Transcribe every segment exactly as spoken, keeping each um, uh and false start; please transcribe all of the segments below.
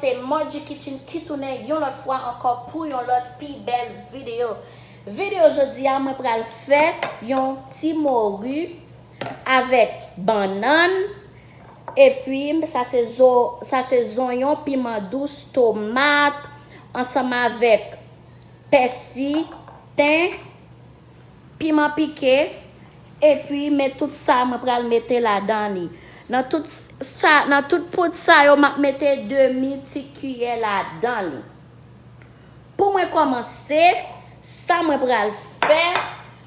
Se Modji Kitchen ki tounen yon lòt fwa ankò pou yon lòt pi bèl videyo. Videyo jodi a, mwen pral fè yon ti mori avèk bannann, epi sa se zo, sa se zonyon, piman dous, tomat, ansanm avèk pèsi, ten, piman pike, epi men tout sa mwen pral mete ladan li. Nan tout sa, nan tout poud sa yo, m ap mete demi ti kiyè ladan li. Pou mwen kòmanse, sa mwen pral fè,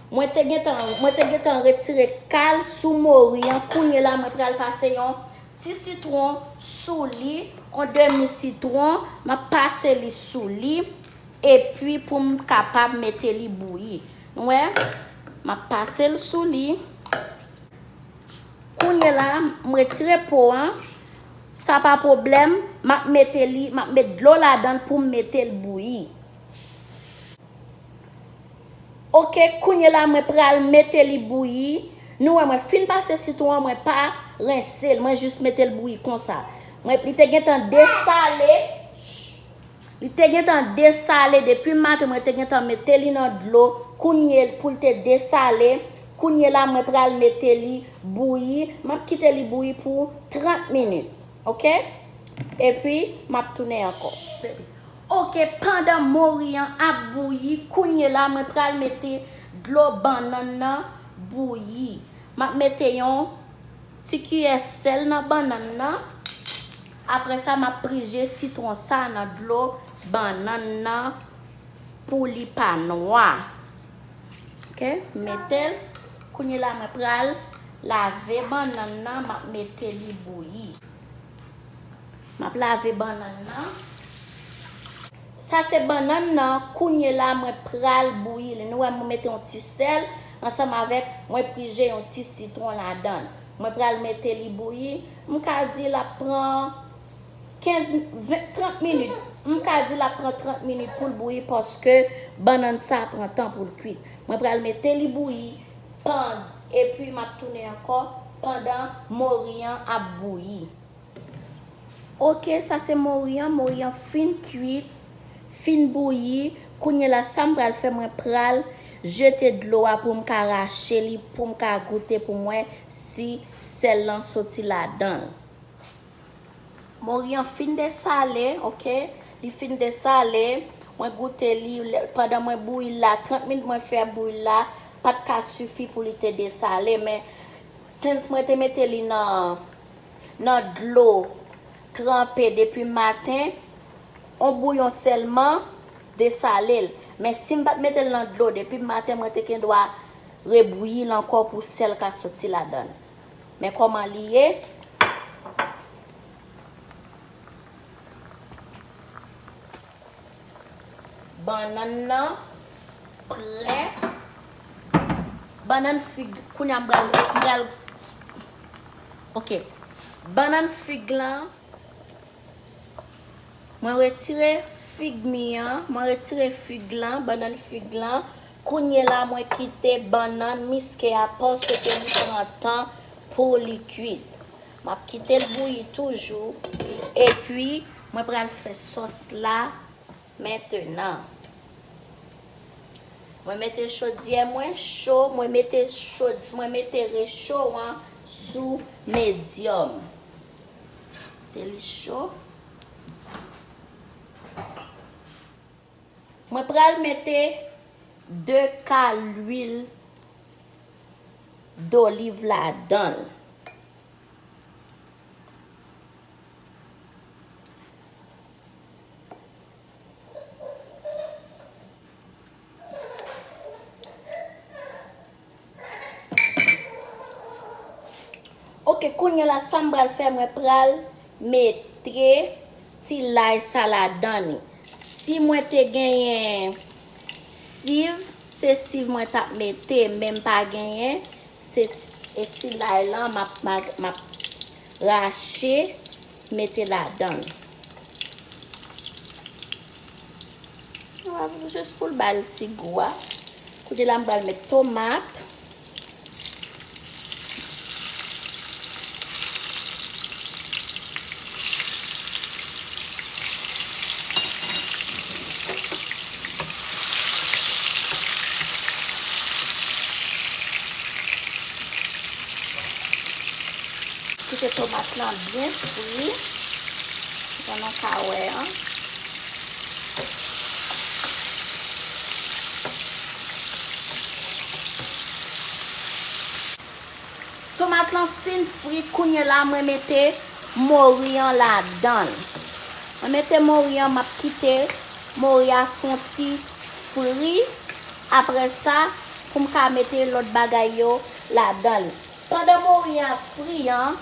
mwen te gentan, mwen te gentan retire kal sou mori an. Kounye la, mwen pral pase yon ti sitwon sou li, yon demi sitwon, m ap pase li sou li, epi pou m kapab mete li bouyi. Nou wè, m ap pase l sou li. Kounye la, m retire po an. Sa pa pwoblèm, m ap mete li, m ap met dlo ladan l pou m mete l bouyi. Oke, kounye la, mwen pral mete li bouyi. Nou wè, mwen fin pase sitwon an, mwen pa rense l, mwen jis mete l bouyi konsa. Mwen, li te gentan desale. Li te gentan desale depi maten, mwen te gentan mete li nan dlo, kounye pou l te desale. Kounye la, mwen pral mete li bouyi. M ap kite li bouyi pou trant minit, oke? Epi, m ap tounen ankò. Oke, pandan mori an ap bouyi, kounye la, mwen pral mete dlo bannann nan bouyi. M ap mete yon ti kiyè sèl nan bannann nan. Apre sa, m ap prije sitwon sa nan dlo bannann nan pou li pa nwa. Oke, m mete l. Kounye la, mwen pral lave bannann nan, m ap mete li bouyi. M ap lave bannann nan. Sa se bannann nan, kounye la mwen pral bouyi li. Nou wè mwen mete yon ti sèl ansanm avèk mwen prije yon ti sitwon ladan l. Mwen pral mete li bouyi. M ka di l ap pran kenz, ven, trant minit. M ka di l ap pran trant minit pou l bouyi paske bannann sa pran tan pou l kwit. Mwen pral mete li bouyi pandan, epi m ap tounen ankò pandan mori an ap bouyi. Oke, sa se mori an. Mori an fin kwit, fin bouyi. Kounye la, sa m pral fè, mwen pral jete dlo a pou m ka rache li, pou m ka goute, pou m wè si sèl lan soti ladan l. Mori an fin desale, oke? Li fin desale. Mwen goute li, lè, pandan mwen bouyi l la, trant minit mwen fè bouyi l la, pa t ka sifi pou li te desale, men since mwen te mete li nan, nan dlo tranpe depi maten, yon bouyon sèlman desale l. Men si m pa t mete l nan dlo depi maten, mwen te gen dwa rebouyi l ankò pou sèl ka soti ladan l. Men kòman li ye. Bannann nan prè. Bannann fig, kounye a m pral, m pral, oke. Bannann fig lan, mwen retire fig mi an, mwen retire fig lan, bannann fig lan. Kounye la, mwen kite bannann miske a paske li pran tan pou li kwit. M ap kite l bouyi toujou. Epi, mwen pral fè sòs la mentenan. Mwen mete chodyè mwen cho, mwen mete chod-, mwen mete recho an sou medyòm. Te li cho. Mwen pral mete de ka lwil doliv ladan l. Oke, kounye la, sa m pral fè, mwen pral mete ti lay sa ladan li. Si mwen te genyen siv, se siv mwen t ap mete, men m pa genyen, se e ti lay lan m ap, m ap, m ap rache mete ladan l. Jis pou l ba l ti gou a. Kounye la, m pral met tomat. Kite tomat lan byen fri. Jan nou ka wè an. Tomat lan fin fri, kounye la mwen mete mori an ladan l. Mwen mete mori an, m ap kite mori a fon ti fri. Apre sa, pou m ka mete lòt bagay yo ladan l. Pandan mori a fri an,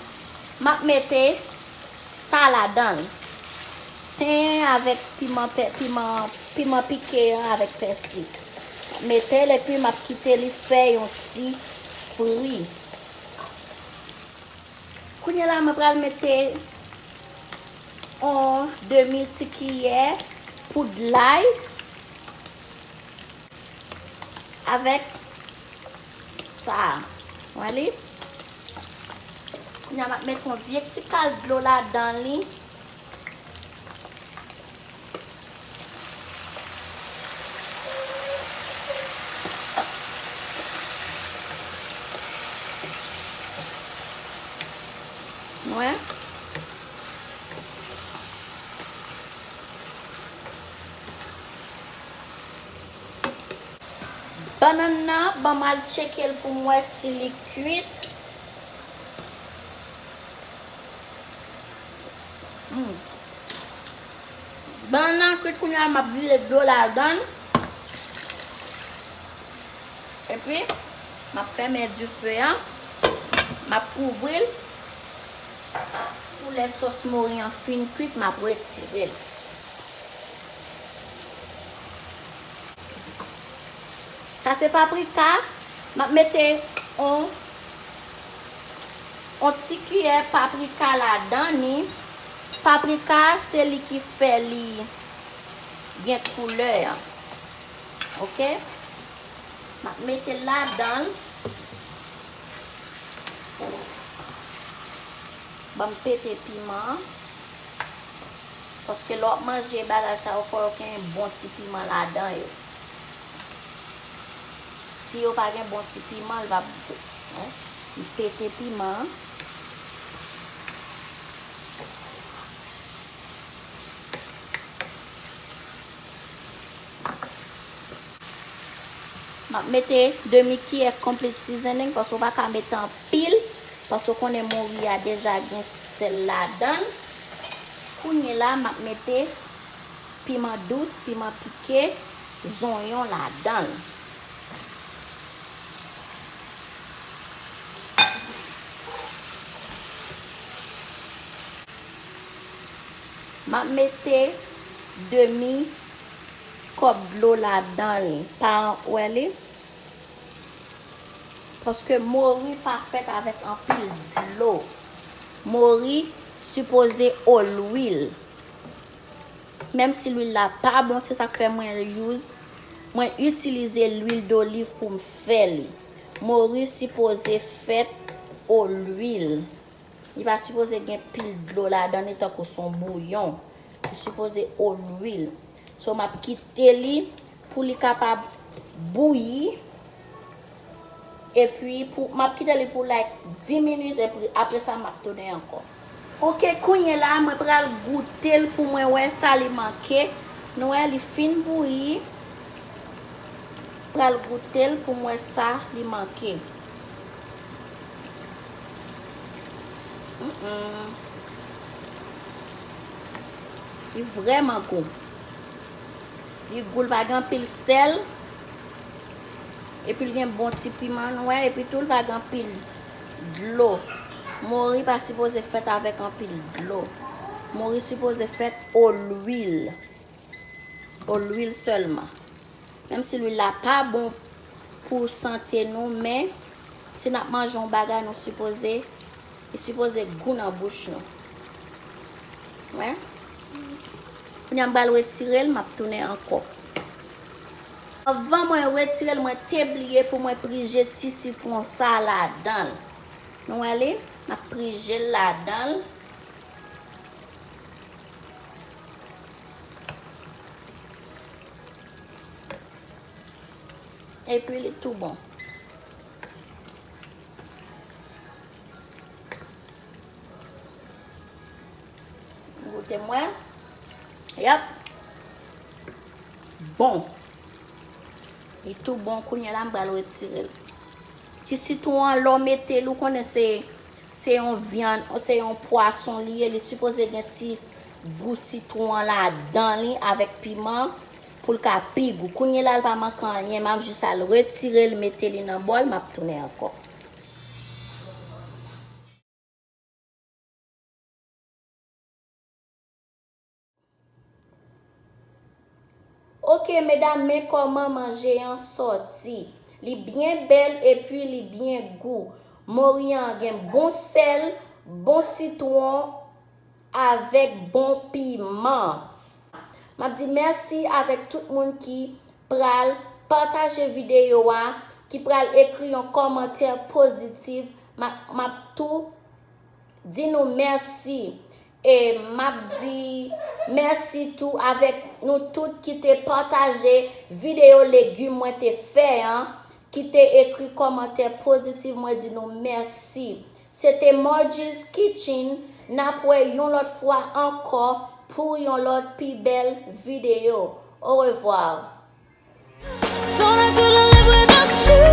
m ap mete sa ladan l. Ten avèk piman, piman, piman pike an avèk pèsi. M ap mete l epi m ap kite li fè yon ti fri. Kounye la, mwen pral mete yon demi ti kiyè poud lay avèk sa. Wè li? Kounye a, m ap mete yon vye ti kal dlo ladan li. Wè. Bannann nan, ban m al tcheke l pou m wè si li kwit. Hmm. Bannann nan kwit, kounye a m ap vide dlo ladan l. Epi, m ap fèmen dife a. M ap kouvri l. Pou lè sòs mori an fin kwit, m ap retire l. Sa se paprika. M ap mete on, on ti kiyè paprika ladan li. Paprika, se li ki fè li gen koulè an. Oke? M ap mete l ladan l. Ban m pete piman an. Paske lè w ap manje bagay sa yo, fò yo gen bon ti piman ladan yo. Si yo pa gen bon ti piman, l p ap bon. Wi. M pete piman an. M ap mete demi kiyè complete seasoning, paske w pa ka mete anpil, paske w konnen mori a deja gen sèl ladan l. Kounye la, m ap mete piman dous, piman pike, zonyon ladan l. M ap mete demi kòp dlo ladan li. Pa wè li? Paske mori pa fèt avèk anpil dlo. Mori sipoze o lwil. Menm si lwil la pa bon, se sa k fè mwen use, mwen itilize lwil doliv pou m fè li. Mori sipoze fèt o lwil. Li pa sipoze gen pil dlo ladan li tankou s on bouyon. Li sipoze o lwil. So, m ap kite li pou li kapab bouyi. Epi, pou, m ap kite li pou, like, dis minit, epi apre sa, m ap tounen ankò. Oke, kounye la, mwen pral goute l pou mwen wè sa li manke. Nou wè, li fin bouyi. Pral goute l pou m wè sa li manke. Mm, mm. Li vrèman gou. Li gou, li pa gen anpil sèl. Epi l gen bon ti piman nwè. Epi tou, li pa gen anpil dlo. Mori pa sipoze fèt avèk anpil dlo. Mori sipoze fèt o lwil. O lwil sèlman. Menm si lwil la pa bon pou sante nou, men si n ap manje yon bagay, nou sipoze, li sipoze gou nan bouch nou. Wè. Kounye a m pral retire l, m ap tounen ankò. Anvan mwen retire l, mwen te bliye pou mwen prije ti sitwon sa ladan l. Nou wè li? M ap prije l ladan l. Epi li tou bon. Te mwen. Yap. Bon. Li tou bon, kounye a la m pral retire l. Ti sitwon an, lè w mete l, ou konnen se, se yon vyann, se yon pwason li ye, li sipoze gen ti gou sitwon an ladan li avèk piman pou l ka pi gou. Kounye a la, l pa manke anyen, m ap jis al retire l, mete li nan bòl, m ap tounen ankò. Ok, medam, men kòman manje an sòti. Li byen bèl epi li byen gou. Mori an gen bon sèl, bon sitwon, avèk bon piman. M ap di mèsi avèk tout moun ki pral pataje videyo a, ki pral ekri yon kòmantè pozitif. M ap, m ap tou di nou mèsi. E m ap di mèsi tou avèk nou tout ki te pataje videyo legim mwen te fè an, ki te ekri kòmantè pozitif, mwen di nou mèsi. Se te Margie's Kitchen. N ap wè yon lòt fwa ankò pou yon lòt pi bèl videyo. Orevwa. Thought I couldn't live without you.